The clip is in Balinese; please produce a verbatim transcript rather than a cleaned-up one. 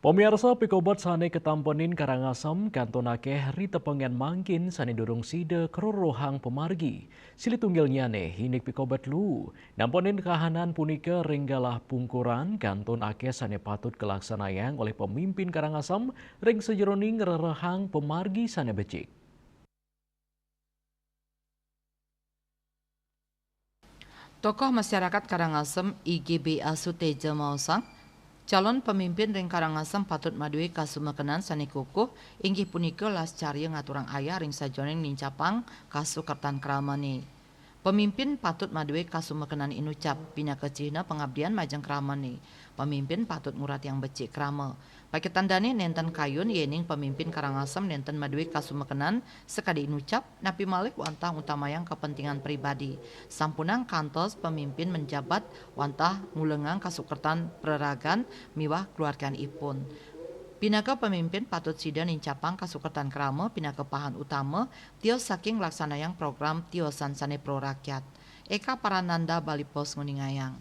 Pamiarsa, pikobet sane katampenin Karangasem kantun akeh ri tepengan mangkin sane durung sida karuruhang pamargi. Silih tunggilnyane indik pikobet luu. Nampenin kahanan punika ring galah pungkuran kantun akeh sane patut kalaksanayang olih pamimpin Karangasem ring sajeroning ngrerehang pamargi sane becik. Tokoh masyarakat Karangasem I G B A Suteja maosang, calon pamimpin ring Karangasem patut madue kasumekenan sane kukuh, inggih punika las carya ngaturang ayah ring sajeroning nincapang kasukertan kramane. Pamimpin patut madue kasumekenan inucap, pinaka cihna pangabdian majeng kramane. Pamimpin patut nguratiang becik krama. Paketan dane nenten kayun yening pamimpin Karangasem nenten madue kasumekenan sakadi inucap, napi malih wantah ngutamayang kapentingan pribadi. Sampunang kantos pamimpin menjabat wantah ngulengang kasukertan praragan miwah keluarganipun. Pinaka pamimpin patut sida nincapang kasukertan krama pinaka pahan utama tios saking nglaksanayang program tiosan sane pro rakyat. Eka Parananda, Bali Post, nguningayang.